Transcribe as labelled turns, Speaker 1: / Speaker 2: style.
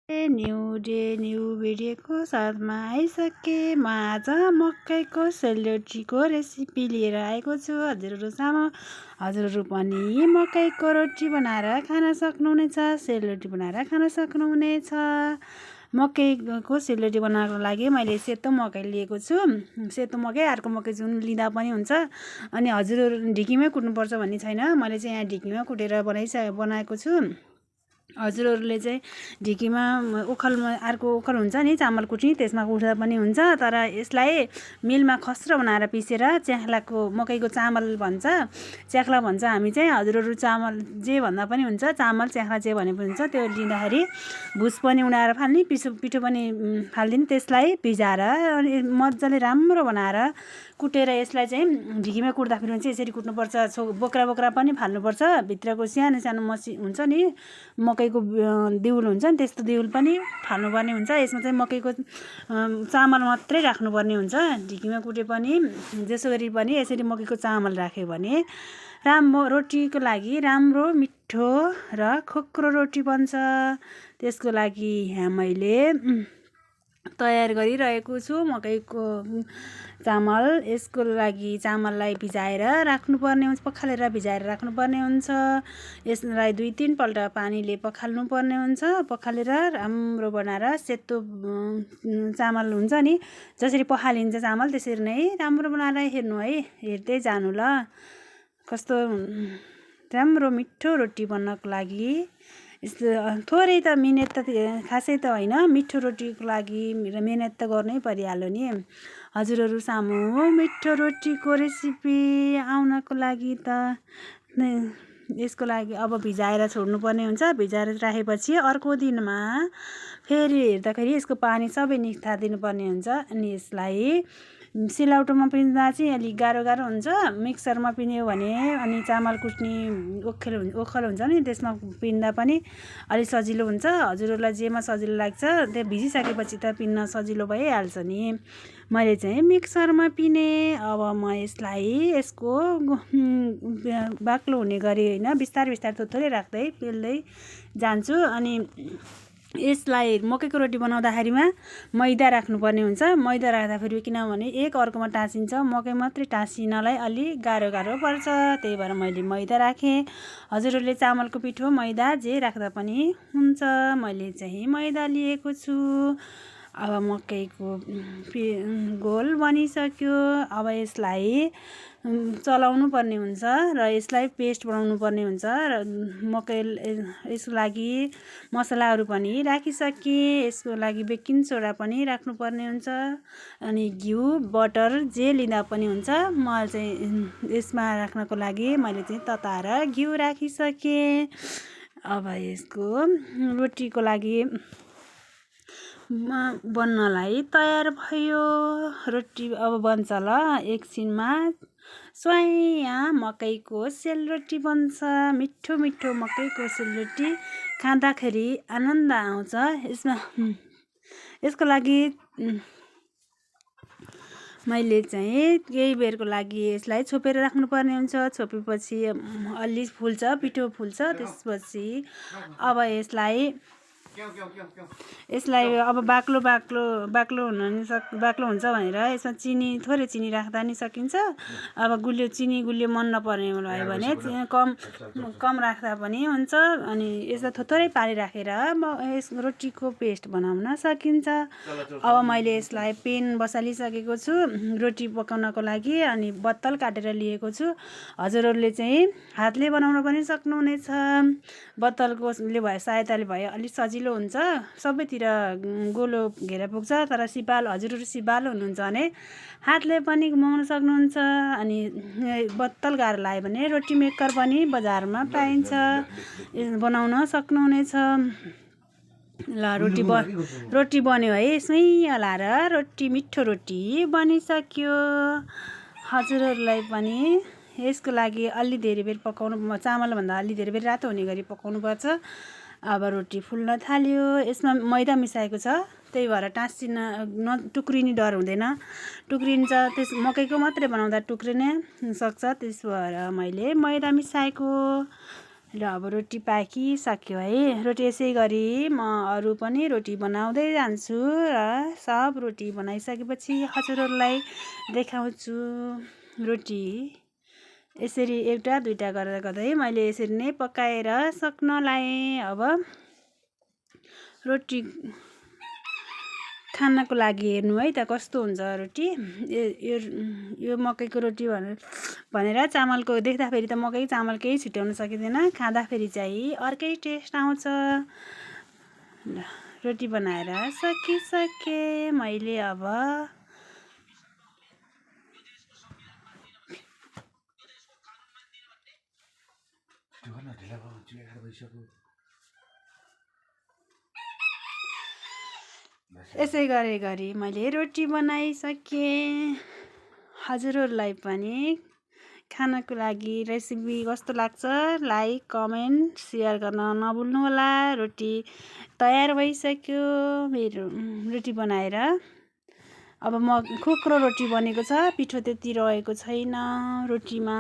Speaker 1: New day new भिडियोको साथमा आइसके म आज मकैको सेलरोटीको रेसिपी लिएर आएको छु। हजुरहरू पनि मकैको रोटी बनाएर खान सक्नुहुनेछ, सेलरोटी बनाएर खान सक्नुहुनेछ। मकैको सेलरोटी बनाउनको लागि मैले सेतो मकै लिएको छु। सेतो मकै, अर्को मकै जुन लिँदा पनि हुन्छ। अनि हजुरहरू ढिकीमै कुट्नुपर्छ भन्ने छैन, मैले चाहिँ यहाँ ढिकीमा कुटेर बनाएको छु। हजुरहरूले चाहिँ ढिकीमा ओखलमा अर्को ओखल हुन्छ नि चामल कुट्ने, त्यसमा कुट्दा पनि हुन्छ। तर यसलाई मिलमा खस्रो बनाएर पिसेर च्याख्लाको मकैको चामल भन्छ, च्याख्ला भन्छ हामी चाहिँ। हजुरहरू चामल जे भन्दा पनि हुन्छ, चामल च्याख्ला जे भने पनि हुन्छ। त्यो लिँदाखेरि भुस पनि उडाएर फाल्ने, पिठो पनि फालिदिने। त्यसलाई भिजाएर अनि मजाले राम्रो बनाएर कुटेर यसलाई चाहिँ ढिकीमा कुट्दाखेरि चाहिँ यसरी कुट्नुपर्छ। बोक्रा पनि फाल्नुपर्छ, भित्रको सानो सानो मसी हुन्छ नि, मकैको दिउल हुन्छ नि, त्यस्तो दिउल पनि फाल्नुपर्ने हुन्छ। यसमा चाहिँ मकैको चामल मात्रै राख्नुपर्ने हुन्छ। ढिकीमा कुटे पनि जसो गरी पनि यसरी मकैको चामल राख्यो भने रोटीको लागि राम्रो मिठो र खोक्रो रोटी बन्छ। त्यसको लागि यहाँ मैले तयार गरिरहेको छु मकैको चामल। यसको लागि चामललाई भिजाएर राख्नुपर्ने हुन्छ, पखालेर भिजाएर राख्नुपर्ने हुन्छ। यसलाई 2-3 पल्ट पानीले पखाल्नुपर्ने हुन्छ। पखालेर राम्रो बनाएर सेतो चामल हुन्छ नि, जसरी पखालिन्छ चामल त्यसरी नै राम्रो बनाएर हेर्नु है, हेर्दै जानु ल। कस्तो राम्रो मिठो रोटी बन्नको लागि यस्तो थोरै त मिहिनेत त खासै त होइन, मिठो रोटीको लागि मिहिनेत त गर्नै परिहाल्यो नि। हजुरहरू सामु मिठो रोटीको रेसिपी आउनको लागि त यसको लागि अब भिजाएर छोड्नुपर्ने हुन्छ। भिजाएर राखेपछि अर्को दिनमा फेरि हेर्दाखेरि यसको पानी सबै निथारिदिनुपर्ने हुन्छ। अनि यसलाई सिलौटोमा पिस्दा चाहिँ अलिक गाह्रो हुन्छ। मिक्सरमा पिन्यो भने अनि चामल कुट्ने ओखल हुन्छ नि, त्यसमा पिन्दा पनि अलिक सजिलो हुन्छ। हजुरहरूलाई जेमा सजिलो लाग्छ त्यो भिजिसकेपछि त पिन्न सजिलो भइहाल्छ नि। मैले चाहिँ मिक्सरमा पिने। अब म यसको बाक्लो हुने गरी होइन, बिस्तारै थोरै राख्दै पेल्दै जान्छु। अनि यसलाई मकैको रोटी बनाउँदाखेरिमा मैदा राख्नुपर्ने हुन्छ। मैदा राख्दाखेरि किनभने एक अर्कोमा टाँसिन्छ, मकै मात्रै टाँसिनलाई अलिक गाह्रो पर्छ, त्यही भएर मैले मैदा राखेँ। हजुरहरूले चामलको पिठो मैदा जे राख्दा पनि हुन्छ। मैले चाहिँ मैदा लिएको छु। अब मकैको गोल बनिसक्यो। अब यसलाई चलाउनु पर्ने हुन्छ र यसलाई पेस्ट बनाउनु पर्ने हुन्छ। र यसको लागि मसलाहरू पनि राखिसकेँ। यसको लागि बेकिङ सोडा पनि राख्नुपर्ने हुन्छ। अनि घिउ बटर जे लिँदा पनि हुन्छ। म चाहिँ यसमा राख्नको लागि मैले चाहिँ तताएर घिउ राखिसकेँ। अब यसको रोटीको लागि बन्नलाई तयार भयो। रोटी अब बन्छ ल एकछिनमा। स्वाइया मकैको सेलरोटी बन्छ। मिठो मकैको सेलरोटी खाँदाखेरि आनन्द आउँछ। यसको लागि मैले चाहिँ केही बेरको लागि यसलाई छोपेर राख्नुपर्ने हुन्छ। छोपेपछि अलि फुल्छ, पिठो फुल्छ। त्यसपछि अब यसलाई अब बाक्लो हुन्छ भनेर यसमा थोरै चिनी राख्दा नि सकिन्छ। अब चिनी गुलियो मन नपर्ने भयो भने कम राख्दा पनि हुन्छ। अनि यसलाई थोरै पानी राखेर यस रोटीको पेस्ट बनाउन सकिन्छ। अब मैले यसलाई पेन बसालिसकेको छु रोटी पकाउनको लागि। अनि बत्तल काटेर लिएको छु। हजुरहरूले चाहिँ हातले बनाउन पनि सक्नुहुनेछ। बत्तलको सहायताले भयो अलिक सजिलो हुन्छ, सबैतिर गोलो घेरा पुग्छ। तर हजुरहरू सिपालु हुनुहुन्छ भने हातले पनि घुमाउन सक्नुहुन्छ। अनि बत्तल गाह्रो लाग्यो भने रोटी मेकर पनि बजारमा पाइन्छ, बनाउन सक्नुहुनेछ। ल रोटी बन्यो है। यसमै हलाएर मिठो रोटी बनिसक्यो। हजुरहरूलाई पनि यसको लागि अलि धेरै बेर चामलभन्दा अलि धेरै बेर रातो हुने गरी पकाउनु पर्छ। अब रोटी फुल्न थाल्यो। यसमा मैदा मिसाएको छ, त्यही भएर टुक्रिने डर हुँदैन। टुक्रिन्छ, मकैको मात्रै बनाउँदा टुक्रिन सक्छ। त्यस भएर मैले मैदा मिसाएको। र अब रोटी पाकिसक्यो है। रोटी यसै गरी म अरू पनि रोटी बनाउँदै जान्छु र सब रोटी बनाइसकेपछि हजुरहरूलाई देखाउँछु। रोटी यसरी एउटा दुईटा गर्दा गर्दै मैले यसरी नै पकाएर सक्न लाएँ। अब रोटी खानको लागि हेर्नु है त कस्तो हुन्छ रोटी। यो मकैको रोटी भनेर चामलको देख्दाखेरि त मकै चामल केही छुट्याउन सकिँदैन, खाँदाखेरि चाहिँ अर्कै टेस्ट आउँछ। रोटी बनाएर सकिसकेँ मैले। अब यसै गरी मैले रोटी बनाइसकेँ। हजुरहरूलाई पनि खानको लागि रेसिपी कस्तो लाग्छ लाइक कमेन्ट सेयर गर्न नभुल्नुहोला। रोटी तयार भइसक्यो मेरो रोटी बनाएर। अब खोक्रो रोटी बनेको छ, पिठो त्यति रहेको छैन रोटीमा।